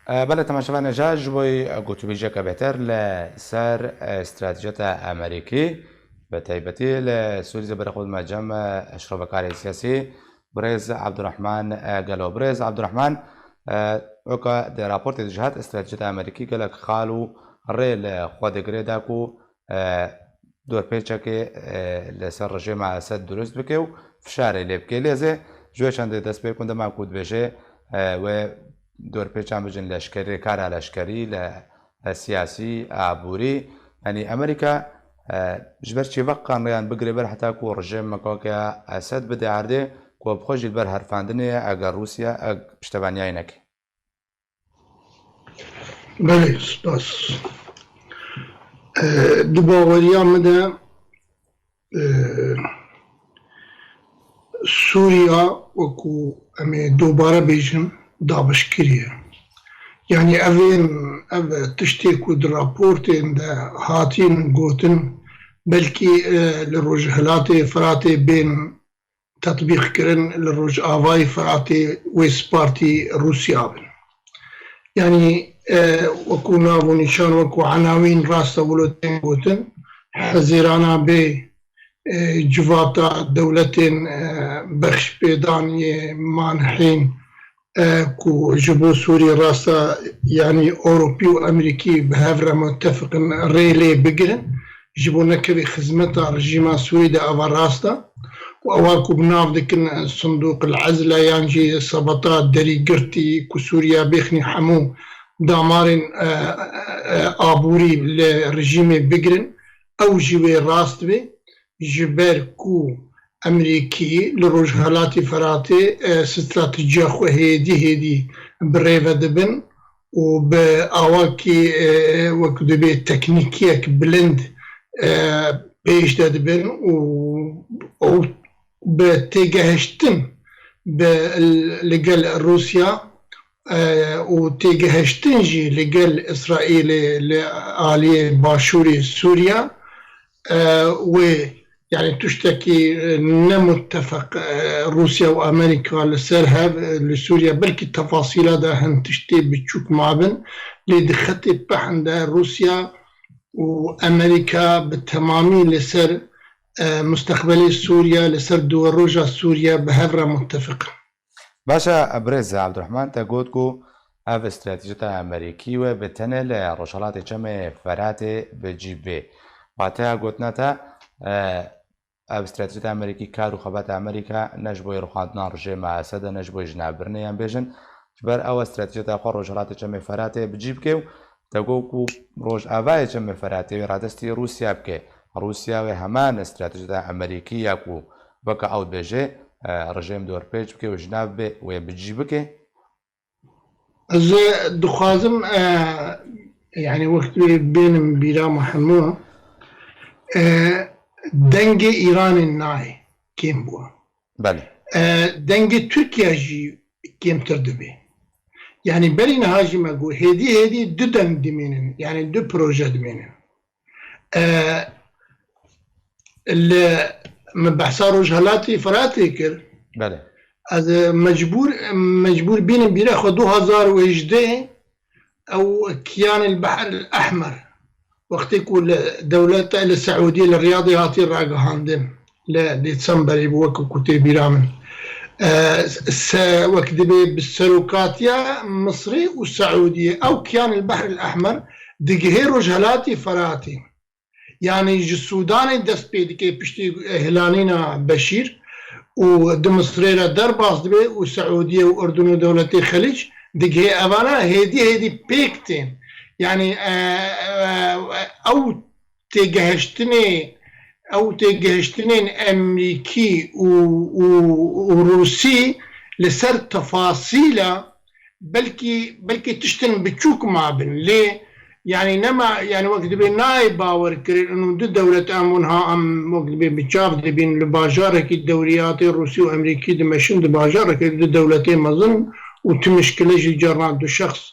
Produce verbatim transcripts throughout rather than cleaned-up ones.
E, belê, temaşevanê, ji bo gotûbêjiyeke bêhtir li ser, e, stratejiyeta Amerîkî, bi taybetî li Sûrî, zê berê xwe dime cem, e, şrovekarê siyasî, birêz Abdurrahman, e, Gelo. Birêz Abdurrahman, e, weke di raportê de jî hat, stratejiyeta Amerîkî gelek xal û rê li xwe digire da ku, e, dorpêçekê, e, li ser rejêma Esed dirust bike û fişarê lê bike. Lê zê ji wê çendê dest pê kun dema ku dibêje, e, wê dorpêçan bijin leşkerî, kara leşkerî, le, e, siyasî, aborî. Yanî Amerîka, e, ji ber çi ve qanriyan bigire ber heta ku rejêma kake Esed bide erdê ku bi xwe jî li ber herfandinê ye eger Rûsya, e, piştevaniyayî neke. Belê, spas. E, di baweriya min de, e, Sûriya, wekû em ê dobare bêjin, dabişkirî ye. Yanî evên, ev tiştê ku di raportên de hatîn gotin, belkî, e, li Rojhilatê Firatê bên tetbîqkirin, li Rojavayê Firatê wê spartî Rûsya bin. Yanî, e, wekû nav û nîşan, wekû enawîn rasta wilo tên gotin, hezêrana bê, e, civata dewletên, e, bexşpêdan yê manihîn, e, ku ji bo Sûriyê rasta, yanî Ewropî û Amerîkî bi hev re mutefiq in rê lê bigirin, ji bo nekevê xizmeta rejîma Sûrî de, ava rast e. Û ewa ku bi nav dikin Sindûq el Ezle yan jî sebeta derîgirtî ku Sûriya bêxnî hemû damarên, e, e, e, aborî li rejîmê bigirin, ew jî wê rast be. Ji ber ku Amerîkî li Rojhilatê Firatê, e, stratejiya xwe hêdî hêdî bi rê ve dibin û bi awakî, e, wek dibê teknîkiyek bilind, e, pêş de dibin û ew bi têgehiştin bi, li gel Rûsya, e, û têgehiştin jî li gel Îsraîlê li aliyê başûrê Sûriya, e, wê, yanî tiştekî, e, ne muttefeq, e, Rûsya û Amerîka li ser hev, e, li Sûriya, belkî tefasîla de hin tiştê biçûk mabin, lê di xetê pehn de Rûsya û Amerîka bi temamî li ser, e, mustaqbelê Sûriya, li ser duweroja Sûriya bi hev re muttefeq in. Baş e, birêz Abdurrahman, te got ku ev stratejiyeta Amerîkî wê bi tenê li Rojhelatê Çemê Feratê bi cî bê. Wateya gotina te, e, ev stratejiyeta Amerîkî kar û xebata Amerîka ne ji bo rûxandina rejêma Esed e, ne ji bo jinavbirine, yan bêjin, ji ber ew stratejiyeta xwe Rojhelatê Çemê Feratê bi cî bike û te got ku Rojavayê Çemê Feratê wê radestî Rûsya bike. Rûsya wê heman stratejiyeta Amerîkî ya ku weke ew dibêje, e, rejêm dorpêç bike û jinav bê, wê bi cî bike. Ez dixwazim, e, yanî wextê bênim bîra me hemû, e, dengê Îranê nayê, kêm bû. Belê. E, dengê Tirkiye jî kêmtir dibe. Yanî berî niha jî me got, hêdî hêdî du deng dimînin, yanî du proje dimînin. E, li, min behsa Rojhelatê Firatê kir. Belê. Ez, e, mecbûr, mecbûr bînim bîra xwe du hezar û hejdeh ew Kiyan el Behr el Ehmer. Wextê ku li dewleta li Seûdiyê li Riyadê hatî ragihandin. Li Dêsemberê bû wek ku tê bîra min. E, se, wek dibê bi serokatiya Misrê û Seûdiyê. Ew Kiyan el Behr el Ehmer digihê Rojhelatê Firatê. Yanî ji Sûdanê dest pê dike piştî, e, hilanîna Beşîr û di Misrê re derbas dibe û Seûdiye û Urdun û dewletê Xelîc digihê evana hêdî hêdî pêk tên. Yanî, e, e, ew têgehiştinê, ew têgehiştinên Emrîkî û, û, û Rûsî li ser tefasîla belkî, belkî tiştin biçûk mabin, lê, yanî nema, yanî wek dibê nayê bawer kirin, û du dewlet em wiha em wek dibê bi çav dibîn, li bajarekî dewriyatê Rûsî û Emrîkî dimeşin, di bajarekê du dewletê mezin û tu mişkile jî carna du şexs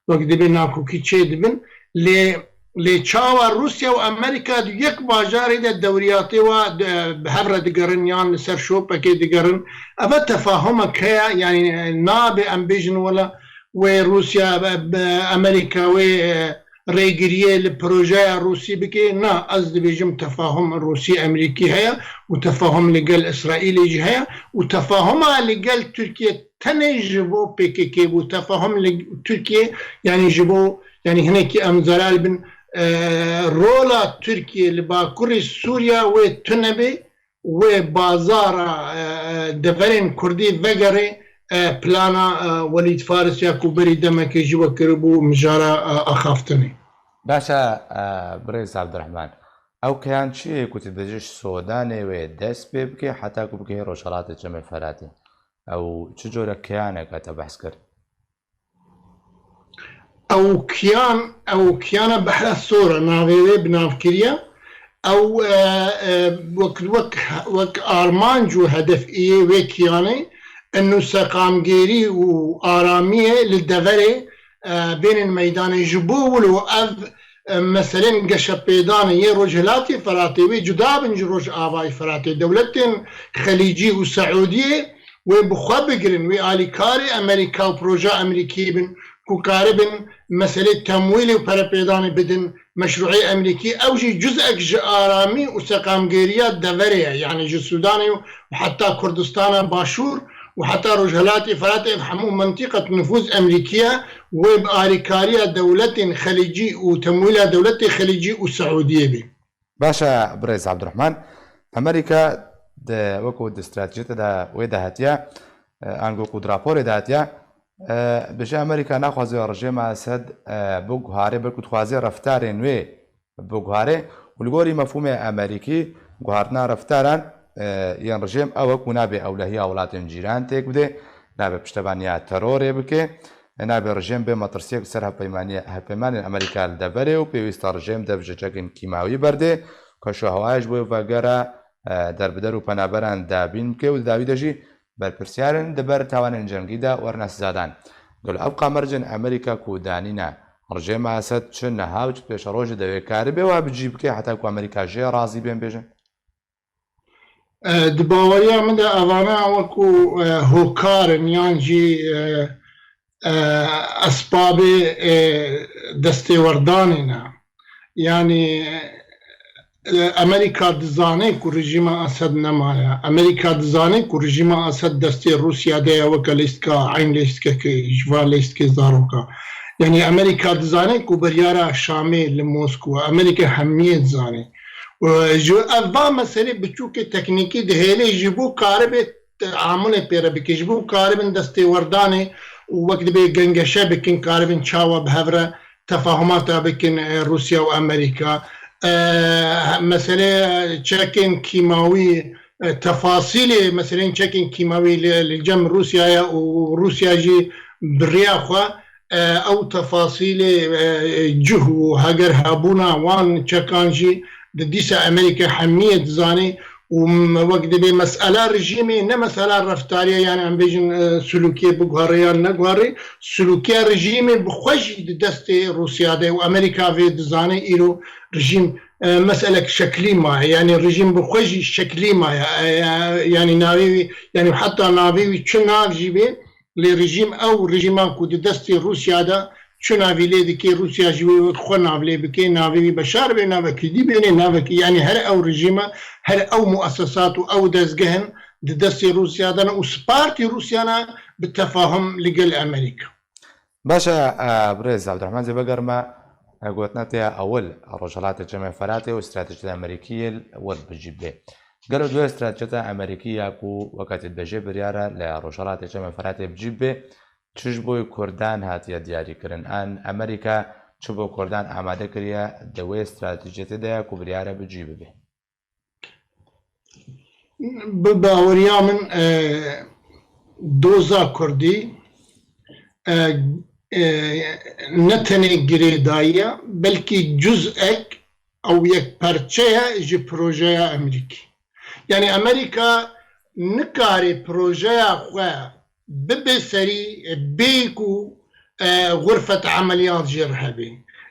wek dibê nakokî çê dibin, lê, lê çawa Rûsya û Amerîka di yek bajarê de dewriyatê wa, e, bi hev re digerin yan li ser şopekê digerin? Eve tefahumek heye, yanî, e, nabe em bêjin wela wê Rûsya, be, be, Amerîka wê, e, rêgiriyê li projeya Rûsî bike. Na, ez dibêjim tefahum Rûsî-Amerîkî heye û tefahum li gel Îsraîlê jî heye û tefahuma li gel Tirkiye tenê ji bo P K K bû. Tefahum li Tirkiye, yanî ji bo, yanî hinekî em zelal bin, e, rola Tirkiye li Bakurê Sûriya wê tune be, wê bazara, e, e, deverên Kurdî vegerê, e, plana, e, Welîd Faris ya ku berî demekê ji we kiribû mijara, e, axaftinê. Baş e, e, birêz Abdurrahman. Ew keyan çi ye ku tu dibêjî ji sodanê wê dest pê bike heta ku bigihê Rojhelatê Çemê Feratê? Ew çi cure keyanek e te behs kir? Ew kiyan, ew kiyana Behra Sor e, navê wê bi nav kiriye. Ew, e, e, wek, wek, wek armanc û hedef iyê wê kiyanê, eno seqamgêrî û aramiyê li deverê, e, bênin meydanê. Ji bo wilo ev, e, meselên geşepêdanê yê Rojhilatê Feratê wê cuda bin ji Rojavayê Feratê. Dewletên Xelîcî û Seûdiyê wê bi xwe bigirin, wê alîkarê Amerîka û proja Amerîkî bin ku karibin meselê temwîlê û perepêdanê bidin meşruê Amerîkî. Ew jî cuzek ji aramî û seqamgêriya deverê ye, yanî ji Sûdanê û heta Kurdistana Başûr û heta Rojhelatê Feratê, ev hemû mentiqet nifûz Amerîkî ye, wê bi alîkariya dewletên Xelîcî û temwîla dewletê Xelîcî û Seûdiyê bî. Baş e, birêz Abdurrahman. Amerîka di, wekû di stratejiyetê de wê de hatiye, e, ango ku di raporê de hatiye, e, dibêje Amerîka naxwaze rejêma Esed, e, biguhare, belkû dixwaze reftarên wê biguhare û li gorî mefhûmê Amerîkî guhartina reftaran, e, yên rejêm ew e ku nabe ewlehiya welatên cîran têk bide, nabe piştevaniya terorê bike. Nabe rejîm bê metirsiyek li ser hevpeymaniye-, hevpeymanên Amerîka li deverê û pêwîst e rejîm dev ji çekên kîmawî berdê, keşûhewayê ji bo vegera, e, derbider û penaberan dabîn bike û di dawî de jî berpirsiyarên di ber tawanên cengî de werine sizadan. Gelo ev qamercên Amerîka ku danîne rejîma Esed çi niha û çi pêşerojê de wê karibe wa bi cî bike heta ku Amerîka jê razî bên bêjin? E, di baweriya min de evana wekû, e, hokar in yan jî, e, e, esbabê, e, destêwerdanê ne. Yanî, e, Amerîka dizane ku rejîma Esed nemaye. Amerîka dizane ku rejîma Esed destê Rûsya de ye, weke lîstika, eyn lîstikeke ji van lîstikê zaroka. Yanî Amerîka dizane ku biryara Şamê li Moskwa, Amerîka hemiyê dizane. Û ji ev va meselê biçûkê teknîkî dihêlê ji bo karibê teamulê pê re bike, ji bo karibin destêwerdanê û wek dibê gengeşe bikin, karibin çawa bi hev re tefahumata bikin, e, Rûsya û Amerîka. E, meselê çekên kîmawî, e, tefasîlê meselên çekên kîmawî li, li cem Rûsyaya û Rûsya jî bi riya xwe, e, ew tefasîlê, e, cih û heger hebûna wan çekan jî di dîsa Amerîka hemiyê dizanî û m-, wek dibê mesela rejîmê ne mesela reftarî ye, yani em bêjin, e, sulûkiyê biguherê yan neguherê, sulûkiya rejîmê bi xwe jî di destê Rûsya de ye û Amerîka vê dizane îro rejîm, e, meselek şeklî maye, yani rejîm bi xwe jî şeklî maye, e, yani navê wî, yani heta navê wî çi nav jî bê, lê rejîm ew rejîma ku di destê Rûsya de çi navî lê dike, Rûsya ji wê wek xwe nav lê bike, navê wî Beşar bê, navekî dî bê, nê navekî, yani her ew rejîme, her ew muesesat û ew dezgeh in di destê Rûsya de ne û spartî Rûsya ne bi tefahum li gel Amerîka. Baş e, e, birêz Abdurrahman, zê vegerime, e, gotina te ya ewil, Rojhelatê Çemê Feratê û stratejiyeta Amerîkî yê li wir bi cî bê. Gelo divê stratejiyeta Amerîkî ya ku weke tu dibêjê biryare li Rojhelatê Çemê Feratê bi cî bê, çi ji bo Kurdan hatiye diyarîkirin? An Amerîka çi bo Kurdan amade kiriye di wê stratejiyetê de ya ku biryare bi cî bibe? Bi baweriya min, e, doza Kurdî, e, e, ne tenê girêdayî ye, belkî cuzek ew yek perçe ye ji projeya Amerîkî. Yani Amerîka nikare projeya xwe bibe serî, e, bê ku, e, xurfet emeliyat jê re hebe.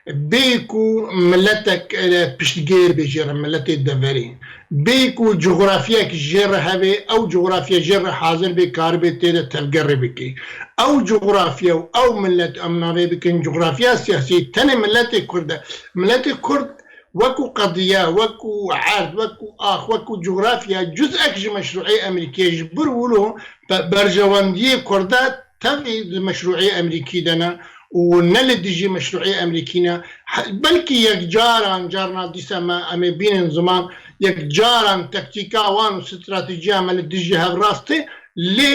Bê ku miletek, e, piştgêr bê jê re, miletê deverê. Bê ku cografyek jê re hebe, ew cografya jê re hazir bê, karibê tê de tevgerê bike. Ew cografya û ew milet, em navê bikin cografya siyasî, tenê miletê Kurd e. Miletê Kurd wekû qediye, wekû erd, wekû ax, wekû cografya cuzek ji meşrûê Emerîkiyê ji bir wilo be-, berjewendiyê Kurda tevî di meşrûê Emerîkî de ne û ne li dijî meşrûê Emerîkî ne. He-, belkî yek caran, carna dîsa me, em ê bînin ziman, yek caran taktîka wan û stratejiya me li dijî hev rast tê, lê,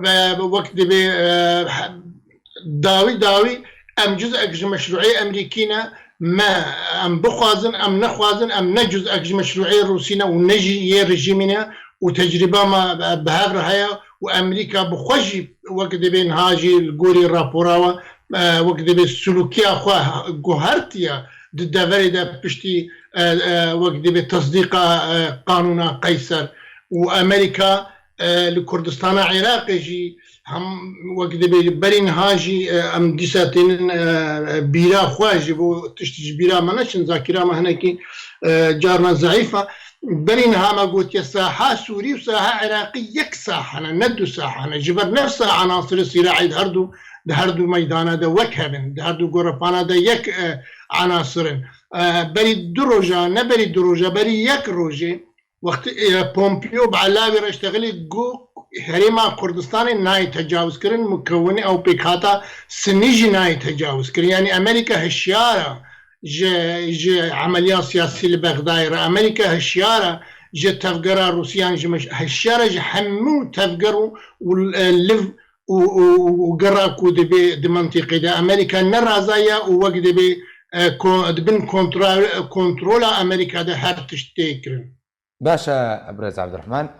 e, wek dibê, e, he-, dawî dawî em cuzek ji meşrûê Emerîkî ne, me, em bixwazin, em nexwazin, em ne cuzek ji meşrûê Rûsî ne û ne jî yê rejîmî ne û tecrîba me, e, bi hev re heye û Emerîka bi xwe jî wek dibê niha jî li gorî rapora we, e, wek dibê silûkiya xwe guhertiye di deverê de piştî, e, e, wek dibê tesdîqa, e, qanûna Qeyser û Emerîka, e, li Kurdistana Iraqê jî hem wek dibê berî niha jî, e, em dîsa tênin, e, e, bîra xwe ji bo tişt ji bîra me neçin, zakira me hinekî, e, carna zeîf e. Berî niha me gotiye saha Sûrî û saha Iraqî yek saha ne, ne du saha ne. Ji ber nefsa anasirê sîraî di her du, di her du meydana de wek hev in, di her du gorepana de yek, e, anasir in. E, berî du roja, ne berî du roja, berî yek rojê, wextî, e, Pompeo bi elawî re ji texilî got herêma Kurdistanê nayê tecawizkirin, mukewinê ew pêkhata Sinî jî nayê tecawizkirin. Yanî Amerîka hişyar e ji, ji emeliya siyasî li Bexdayê re. Amerîka hişyar e ji tevgera Rûsiyan, ji meş-, hişyar e ji hemû tevger û, û, e, liv û, û, û gera ku dibê di mintîqê de. Amerîka ne raza ye û wek dibê, e, ko-, di bin kontra-, kontrola Amerîka de her tişt tê kirin. Baş e, birêz Abdurrahman.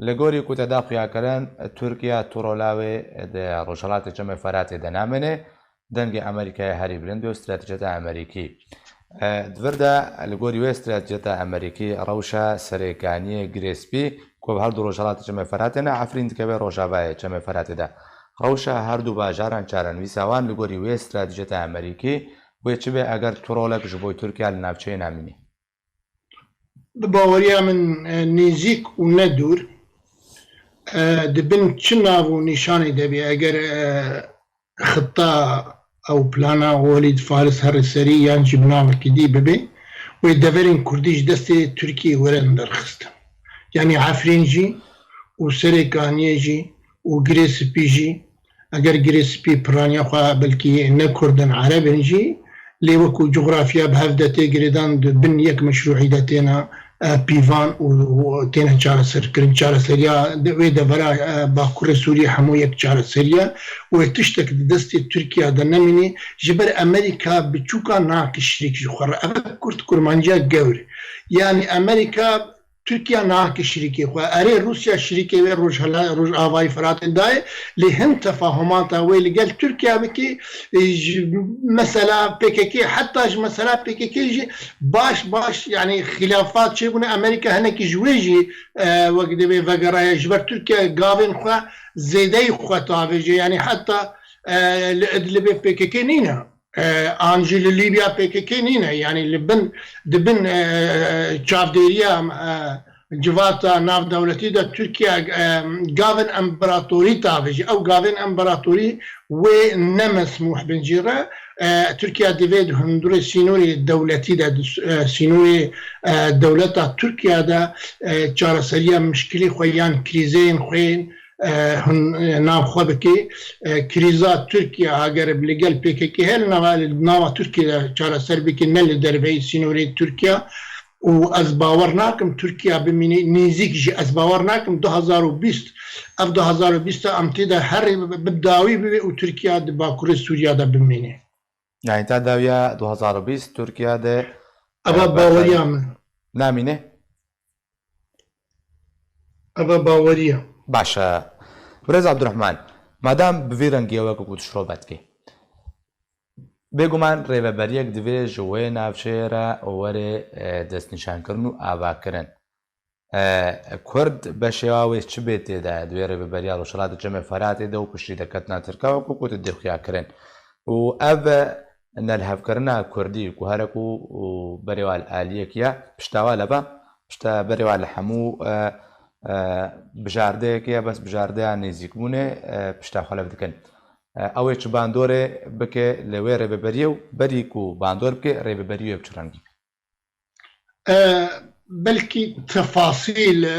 Li gorî ku te da xuya kirin, Tirkiye tu rola wê di Rojhelatê Çemê Feratê de namîne, dengê Amerîkayê herî bilind û stratejiyeta Amerîkî. E, di vir de li gorî wê stratejiyeta Amerîkî rewşa Serêkaniyê Girê Spî ku bi her du Rojhelatê Çemê Feratê ne, Efrîn dikeve rojavayê Çemê Feratê de. Rewşa her du bajaran çarenivîsa wan li gorî wê stratejiyeta Amerîkî wê çi be eger tu rolek ji bo Tirkiye li navçeyê namînî? Bi baweriya min, e, nêzîk û ne dûr, e, di bin çi nav û nîşanê de bê, eger, e, xita ew plana Welîd Faris here serî yan jî bi navekî dî bibe, wê deverên Kurdî ji destê Tirkiyê werin derxistin. Yanî Efrîn jî û Serê Kaniyê jî û Girê Spî jî, eger Girê Spî piraniya xwe belkî ne Kurd in, Ereb in jî, lê wekû cografya bi hev de tê girêdan, di bin yek meşrûî de têne, e, pîvan û, û têne çareserkirin. Çareseriya de, wê devera, e, Bakurê Sûriyê hemû yek çareseriya û wê tiştek di destê Tirkiya de nemînî, ji ber Amerîka biçûka nake şirîk ji xwe re. Ev kurd kurmanciya gewr. Yanî Amerîka Tirkiya nake şirîkê xwe. Erê, Rûsya şirîkê wê Rojhela-, Rojavayî Firatê dayê, lê hin tefahumata wê li gel Tirkiya bikî, e, ji, mesela P K K, heta ji mesela P K K jî baş baş, yanî xilafat çêbûne. Amerîka hinekî ji wê jî, e, wek divê vegeraye, ji ber Tirkiye gavên xwe zêdeyî xwe tavêje, yanî heta, e, li Idlibê P K K nîne. E, an jî li Lîbya P K K nîne, yanî li bin, di bin, e, çavdêriya, e, civata navdewletî de Tirkiye, e, gavên împaratorî tavêjî. Ew gavên împaratorî wê ne mesmûh bin jî re. E, Tirkiye divê di hundurê sînorê dewletî de, di, e, sînorê, e, dewleta Tirkiye de, e, çareseriya mişkilê xwe yan krîzeyên xwe yên e, hûn, e, nav xwe bike. E, krîza Tirkiye, eger bi li gel P K K hel nava, li nava Tirkiye de çareser bike, ne li derveyî sînorê Tirkiye. Û ez bawer nakim Tirkiye bimîne, nêzîk jî ez bawer nakim du hazar û bîst, ev du hazar û bîst em tê de her bi dawî bibe û Tirkiye di Bakurê Sûriye de bimîne. Yani ta dawiya du hazar û bîst Tirkiye de, Eva e, baweriya min. Namîne? Eva baweriya. Baş e. Birêz Abdurrahman, madam bi vî rengî ew e ku tu şirove dikî, bêguman rêveberiyek divê ji wê navçeyê re were, e, destnîşankirin û avakirin. E, Kurd beşê wa wê çi bê tê de, di wê rêveberiya Rojhilatê Çemê Feratê de û piştî de ketina Tirka wekû ku tu dê xuya kirin. Û ev, e, nelhevkirina kurdî ku here ku û berê wa li aliyek ya pişta wa leba, pişta berê wa li hemû, e, e, bijardeyek ya, bes bijardeya nêzîkbûnê, e, pişta xwe lev dikin. E, ew ê çi bandorê bike li wê rêveberiyê û berî ku bandor bike, rêveberiyê bi çi rengî be? E, belkî tefasîl, e,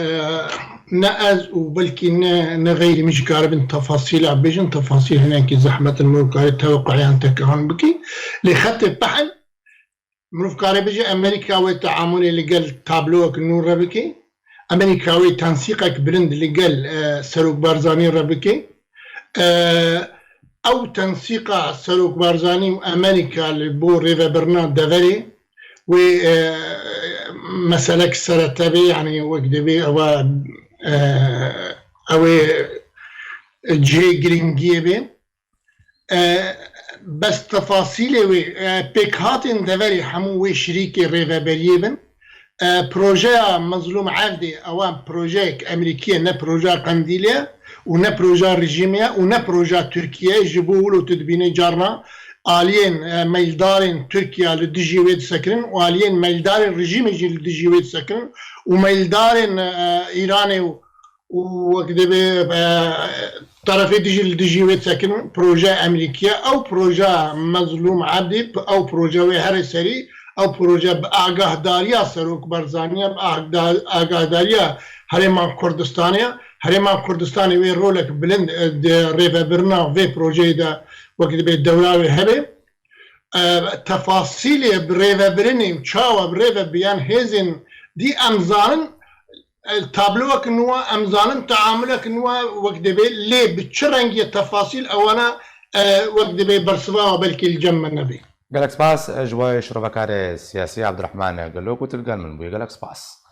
ne ez û belkî ne, ne xeyrî min jî karibin tefasîla bêjin, tefasîl hinekî zehmet in, mirov karê teweqeyan tekihan bikî. Lê xetê pehn, mirov karê bêje Amerîka wê teamulê li gel tabloyek nû re bike. Amerîka wê tensîqek bilind li gel, e, Serok Barzanî re bike. E, ew tensîqa Serok Barzanî û Amerîka li bo rêvebirina deverê wê, e, meselek serete be, yanî wek dibê ew e, ew ê cihê giringiyê be. E, bes tefasîlê wê, e, pêkhatên deverê hemû wê şirîkê rêveberiyê bin. E, projeya Mezlûm Evdê, ewa projeyek Emerîkî ye, ne projeya Qendîlê ye û ne projeya rejîmê ye û ne projeya Tirkiye ye. Ji bo wilo tu dibînî carna aliyên, e, meyildarên Tirkiye li dijî wê disekirin û aliyên meyildarên rejîmê jî li dijî wê disekirin û meyildarên, e, Îranê û û wek dibê, e, terefê dijî li dijî wê disekin proje Emerîkî ye. Ew proje Mezlûm Ebdî, ew proje wê herê serî, ew proje bi agahdariya Serok Barzanî ye, bi agda-, agahdariya Herêma Kurdistanê ye. Herêma Kurdistanê wê rolek bilind, e, di rêvebirina vê projeyê de wek dibê dewra wê hebe. E, tefasîlê bi rêvebirinê û çawa bi rêve biyan hêzên dî em zanin, e, tabloyek nû, em zanin teamulek nû wek dibê, lê bi çi rengî tefasîl ewana, e, wek dibê bersiva belkî li cem me nebê. Gelek spas, e, ji bo şirovekarê siyasî Abdurrahman Gelo ku tu li gel min bûyî. Gelek spas.